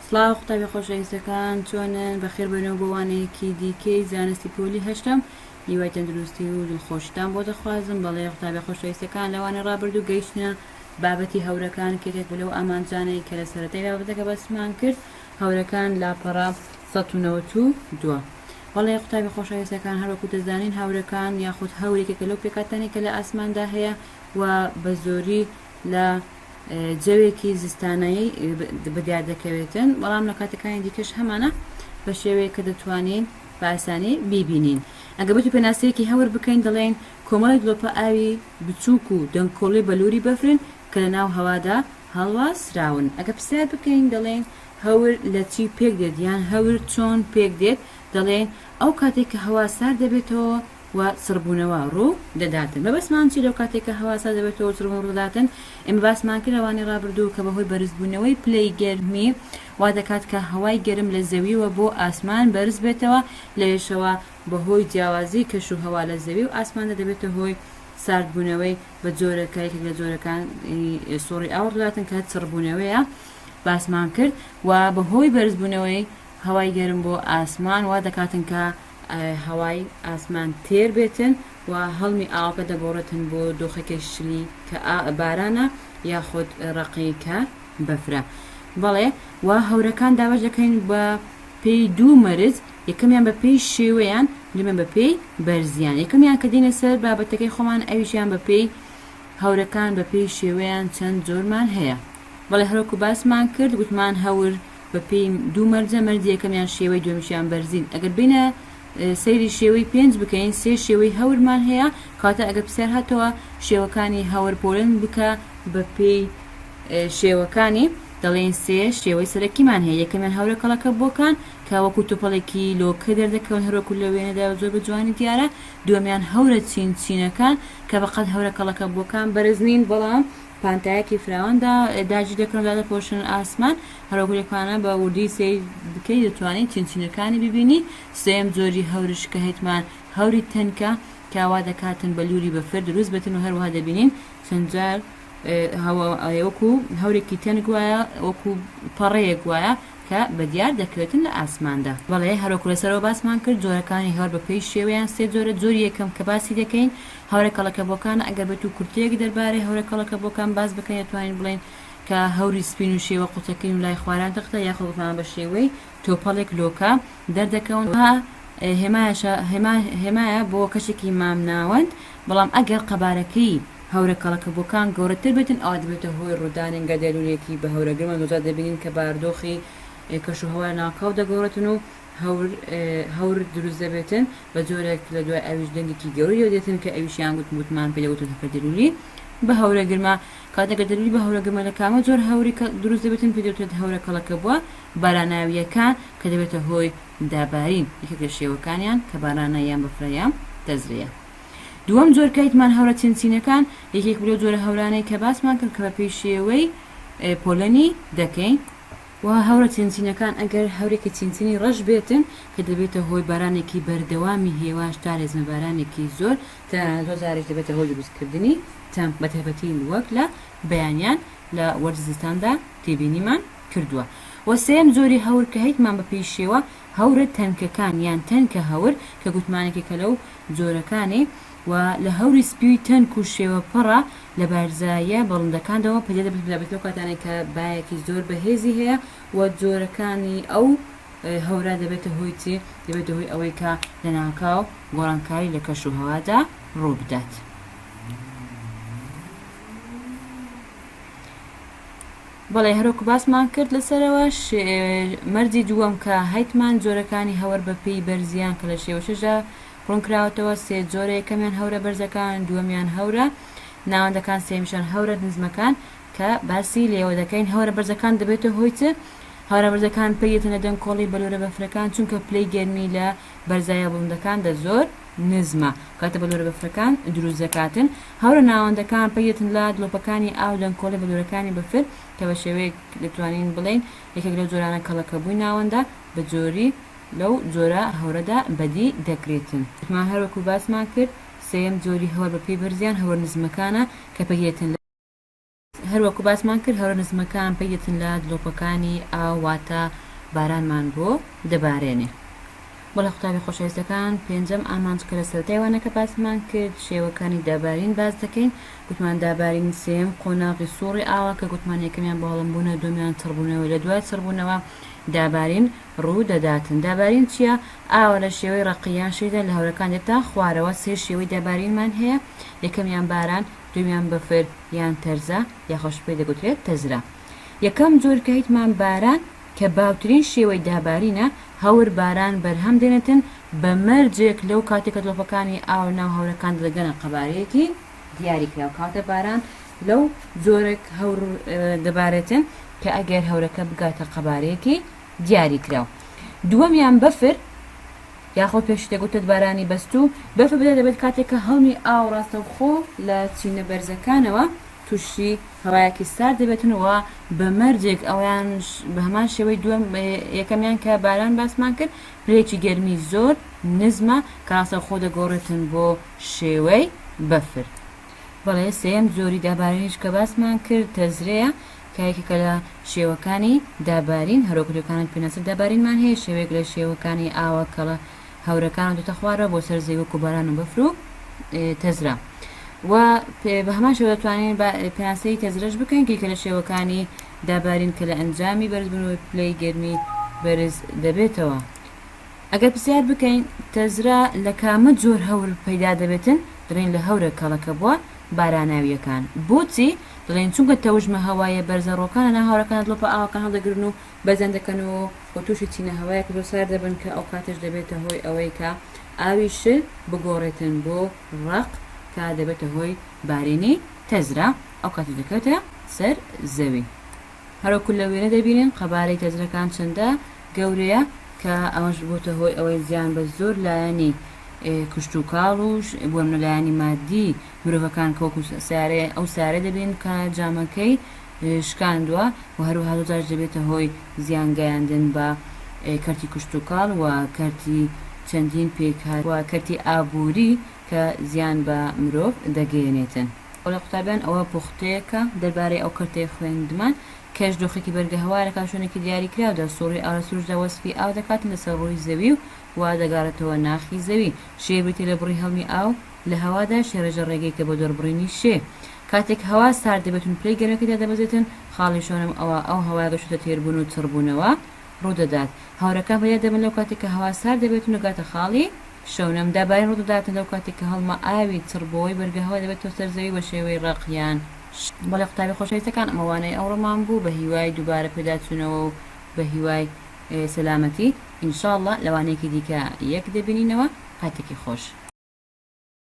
سڵاو قوتابی خۆشەویستەکان چۆنن بەخێر بێنەوە بۆ وانەیەکی دیکەی زانستی پۆلی هەشتەم هیوای تەندروستی و دڵخۆشیتان بۆ دەخوازم بەڵێ قوتابی خۆشەویستەکان لەوانەی ڕابردوو گەیشتنە بابەتی هەورەکان کێکێک بوو لەو ئامانجانەی کە لە سەرەتای بابەتەکە بەسمان کرد هەورەکان لاپەڕە 192 بەڵێ قوتابی خۆشەویستەکان هەروەکو دەزانین هەورەکان یاخود هەور یەکێکە لەو پێکهاتانەی کە لە ئاسماندا هەیە و بە زۆری لە جەوێکی زستانەیی بەدیار دەکەوێتن، بەڵام لە کاتەکانی دیکەش هەمانە بە شێوەیەک کە دەتوانین بە ئاسانی بیبینین. ئەگەر بێتو پێناسەیەکی هەور بکەین دەڵێین کۆمەڵێک دڵۆپە ئاوی بچووک و دەنکۆڵەی بەلووری بەفرن کە لە ناو هەوادا هەڵواسراون. ئەگەر پرسیار بکەین دەڵێین هەور لە چی پێک دێت یان هەور چۆن پێک دێت دەڵێین ئەو کاتێک کە هەوا سارد دەبێتەوە و چڕبوونەوە ڕوو دەداتن. مەبەستمان چیە لەو کاتێک کە هەوا سارد دەبێتەوە و چڕبوون ڕوو دەداتن؟ ئێمە باسمان کرد لەوانەی ڕابردوو کە بەهۆی بەرزبوونەوەی پلەی گەرمی وا دەکات کە هەوای گەرم لە زەویەوە بۆ ئاسمان بەرز بێتەوە لەوێشەوە بەهۆی جیاوازی کەش و هەوا لە زەوی و ئاسماندا دەبێتە هۆی ساردبوونەوەی بە جۆرێک کە یەکێک لە جۆرەکانی سوڕی ئاو ڕوودەداتن کە چڕبوونەوەیە باسمان کرد و بەهۆی بەرزبوونەوەی هەوای گەرم بۆ ئاسمان وا دەکاتن کە هەوای ئاسمان تێر بێتن و هەڵمی ئاوەکە دەگۆڕێتن بۆ دۆخێکی شلی کە بارانە یاخود ڕەقی کە بەفرە. بەڵێ و هەورەکان دابەش دەکەین بە پێی دوو مەرج یەکەمیان بە پێی شێوەیان دووەمیان بە پێی بەرزیان یەکەمیان کە دێنە سەر بابەتەکەی خۆمان ئەویشیان بە پێی هەورەکان بە پێی شێوەیان چەند جۆرمان هەیە. بەڵێ هەروەکو باسمان کرد گوتمان هەور بە پێی دوو مەرجە مەرجی یەکەمیان شێوەی دووەمیشیان بەرزین ئەگەر بینە سەیری شێوەی پێنج بکەین سێ شێوەی هەورمان هەیە کاتە ئەگەر پرسیار هاتەوە شێوەکانی هەور پۆلێن بکە بە پێی شێوەکانی دەڵێن سێ شێوەی سەرەکیمان هەیە یەکەمیان هەورە کەڵەکە بۆکان کە وەکو تۆپەڵێکی لۆکە دەردەکەون هەروەکو لە وێنەدا زۆر بە جوانی دیارە دووەمیان هەورە چین چینەکان کە بەقەد هەورە کەڵەکە بۆکان بەرز نین بەڵام پانتایەکی فراوان داگیر دەکەن و دادەپۆشن ئاسمان، هەروەک لێکۆڵانە بە وردی سەیر بکەی دەتوانی چینچینەکانی ببینی، سێیەم جۆری هەورش کە هەیتمان هەوری تەنکە کە وا دەکاتن بەلوری بەفر دروست بێتن و هەروەها دەبینین چەند جار وەکو هەورێکی تەنک وایە وەکو پەڕەیەک وایە کە بەدیار دەکەوێتن لە ئاسماندا. بەڵێ هەروەکو لەسەرەوە باسمان کرد جۆرەکانی هەور بە پێی شێوەیان سێ جۆرە، جۆری یەکەم کە باسی دەکەین هەورە کەڵەکەبووەکانە، ئەگەر بێتو کورتەیەک دەربارەی هەورە کەڵەکەبووەکان باس بکەین دەتوانین بڵێین کە هەوری سپین و شێوە قوتەکەین و لای خواریان تەختە یاخود وتمان بە شێوەی تۆپەڵێک لۆکە دەردەکەون و هێمایەشە هێما هێمایە بۆ کەشێکی مامناوەند، بەڵام ئەگەر قەبارەکەی هەورە کەڵەکەبووەکان گەورەتر بێتن ئەوا دەبێتە هۆی ڕوودانی گەردەلوولێکی بە هەورەگرمە زۆرجار دەبینین کە بارودۆخی کەشوهەوا لەناکاو دەگۆڕێتن و هەور هەور دروست دەبێتن بە جۆرێک لە دوای ئەویش دەنگێکی گەورەی لێ دێتن کە ئەویشیان گوت وتمان پێ دەگوتن گەردەلوولی بە هەورەگرمە کاتێک گەردەلوولی بە هەورەگرمە لە کامە جۆر هەوری کە دروست دەبێتن پێ دەوترێت هەورە کەڵەکەبووە باراناوییەکان کە دەبێتە هۆی دابارین یەکێک لە شێوەکانیان کە بارانە یان بەفرە یان تەزرەیە. دووەم جۆر کەیتمان هەورە چینچینەکان یەکێک بوو لەو جۆرە هەورانەی کە باسمان کرد کە بەپێی شێوەی پۆلێنی دەکەین. و هەورە چینچینەکان ئەگەر هەورێکی چینچینی ڕەش بێتن کە دەبێتە هۆی بارانێکی بەردەوامی هێواش تا لێزمە بارانێکی زۆر تەنانەت زۆر جاریش دەبێتە هۆی دروستکردنی تەم بەتایبەتی وەک لە بەیانیان لە وەرزی زستاندا تێبینیمان کردووە. و سێیەم جۆری هەور کە هەیتمان بەپێی شێوە هەورە تەنکەکان یان تەنکە هەور کە گوتمان یەکێکە لەو جۆرەکانی و لە هەوری سپی تەنک و شێوە پەڕە لە بارزاییە بەڵندەکاندەوە پەیدا دەبێت بەتایبەتی لەو کاتانەی کە بایەکی زۆر بەهێزی هەیە و جۆرەکانی ئەو هەورە دەبێتە هۆی چی؟ دەبێتە هۆی ئەوەی کە لەناکاو گۆڕانکاری لە کەش و هەوادا ڕووبدات. بەڵێ هەروەکو باسمان کرد لەسەرەوە مەرجی دووەم کە هەیتمان جۆرەکانی هەور بە پێی بەرزیان کە لە شێوە شەشدا ڕوونکراوەتەوە سێ جۆرە یەکەمیان هەورە بەرزەکان دووەمیان هەورە ناوەندەکان سێیەمیشان هەورە نزمەکان کە باسی لێوە دەکەین هەورە بەرزەکان دەبێتە هۆی چ هەورە بەرزەکان پێیەتە لە دەنکۆڵی بەلۆرە بەفرەکان چونکە پلەی گەرمی لە بەرزایە بڵندەکاندا زۆر نزمە کاتە بەلۆرە بەفرەکان دروست دەکاتن هەورە ناوەندەکان پێکدێتن لە دڵۆپەکانی ئاو دەنکۆڵی بەلۆرەکانی بەفر کە بە شێوەیەک دەتوانین بڵێین یەکێک لەو جۆرانە کەڵەکەبووی ناوەندە بە جۆری لەو جۆرە هەورەدا بەدی دەکرێتن. وتمان هەروەکو باسمان کرد سێیەم جۆری هەور بە پێی بەرزیان هەورە نزمەکانە کە پێکدێتن لە. هەروەکو باسمان کرد هەورە نزمەکان پێک دێتن لە دڵۆپەکانی ئاو واتە بارانمان بۆ دەبارێنێ. بەڵێ قوتابی خۆشەویستەکان پێنجەم ئامانج کە لە سەرەتای وانەکە باسمان کرد شێوەکانی دابارین باس دەکەین گوتمان دابارین سێیەم قۆناغی سوڕی ئاوە کە گوتمان یەکەمیان بەهەڵمبوونە دووەمیان چڕبوونەوەی لە دوای چڕبوونەوە دابارین ڕوو دەداتن دابارین چییە؟ ئاوە لە شێوەی ڕەقی یان شیردا لە هەورەکان دێتە خوارەوە سێ شێوەی دابارینمان هەیە یەکەمیان باران دووەمیان بەفر یان تەرزە یاخۆش پێی دەگوترێت تەزرە یەکەم جۆر کە هیتمان باران کە باوترین شێوەی دابارینە، هەور باران بەرهەم دێنێتن بە مەرجێک لەو کاتەی کە دڵۆپەکانی ئاو ناو هەورەکان دەگەنە قەبارەیەکی دیاریکراو کەواتە باران لەو جۆرەک هەور دەبارێتن کە ئەگەر هەورەکە بگاتە قەبارەیەکی دیاریکراو. دووەمیان بەفر یاخۆ پێشی دەگوترێت بارانی بەستوو، بەفر بدە دەبێت کاتێک کە هەڵمی ئاو ڕاستەوخۆ لە چینە بەرزەکانەوە توشی هەوایەکی سارد دەبێتن و بە مەرجێک ئەویان بە هەمان شێوەی دووەم یەکەمیان کە باران باسمان کرد پلەیەکی گەرمی زۆر نزمە کە ڕاستەوخۆ دەگۆڕێتن بۆ شێوەی بەفر. بەڵێ سێیەم جۆری دابارینیش کە باسمان کرد تەزرەیە کە یەکێکە لە شێوەکانی دابارین هەروەک لێکانت پێناسە دابارینمان هەیە شێوەیەک لە شێوەکانی ئاوە کەڵە هەورەکان دێتە خوارەوە بۆ سەر زەوی وەکو باران و بەفر و تەزرە و بە هەمان شێوە دەتوانین پێناسەی تەزرەش بکەین کە لە شێوەکانی دابارین کە لە ئەنجامی بەرزبوونەوەی پلەی گەرمی بەرز دەبێتەوە. ئەگەر پرسیار بکەین تەزرە لە کامە جۆر هەور پەیدا دەبێتن دەڵێین لە هەورە کەڵەکەبووە باراناوییەکان. بۆچی؟ دەڵێین چونکە تەوژمە هەواییە بەرزەڕۆکان لەناو هەورەکاندا دڵۆپە ئاوەکان هەڵدەگرن و بەرزیان دەکەنەوە و تووشی چینە هەوایەک زۆر سارد دەبن کە ئەوکاتەش دەبێتە هۆی ئەوەی کە ئاوی شل بگۆڕێتن بۆ ڕەق کە دەبێتە هۆی بارینی تەزرە ئەوکاتەش دەکەوێتە سەر زەوی. هەروەکو لە وێنە دەبینین قەبارەی تەزرەکان چەندە گەورەیە کە ئەمەش بۆتە هۆی ئەوەی زیان بە زۆر لایەنی کشتوکاڵ و بۆ نمونە لایەنی مادی مرۆڤەکان کە وەکو سیارەیە ئەو سیارە دەبین کە جامەکەی شکاندووە و هەروەها زۆر جاریش دەبێتە هۆی زیان گەیاندن بە کەرتی کشتوکاڵ و کەرتی چەندین پێکهات و کەرتی ئابووری کە زیان بە مرۆڤ دەگەیەنێتن. بەڵێ قوتابیان ئەوە پوختەیەکە دەربارەی ئەو کەرتەی خوێندمان، کەش دۆخێکی بەرگەهەوا لەکات شوێنێکی دیاریکراودا سوڕی ئاو لە سروشتدا وەسفی ئاو دەکاتن لەسەر ڕووی زەوی و وا دەگەڕێتەوە ناخی زەوی. شێ بریتیە لە بڕی هەڵمی ئاو لە هەوادا، شێ ڕێژە ڕێگەیەکە بۆ دەربڕینی شێ. کاتێک هەوا سارد دەبێت و پلەی گەرمەکەی دادەبەزێتن، خاڵی شەونم ئەوا ئەو هەوایە گەشتۆتە تێربوون و چڕبوونەوە ڕوودەدات. هەورەکان پەیدا دەبن لەو کاتێک کە هەوا سارد دەبێت و دەگاتە خاڵی شەونم. دابارین ڕوودەداتن لەو کاتێک کە هەڵمە ئاوی چڕبۆوەی بەرگەهەوا دەبێتەوە سەر زەوی بە شێوەی ڕەق یان ش. بەڵێ قوتابی خۆشەویستەکان ئەمە وانەی ئەمڕۆمان بوو بە هیوای دووبارە پێداچوونەوە و بە هیوای سەلامەتی ان شاء اللە لە وانەیەکی دیکە یەک دەبینینەوە کاتێکی خۆش.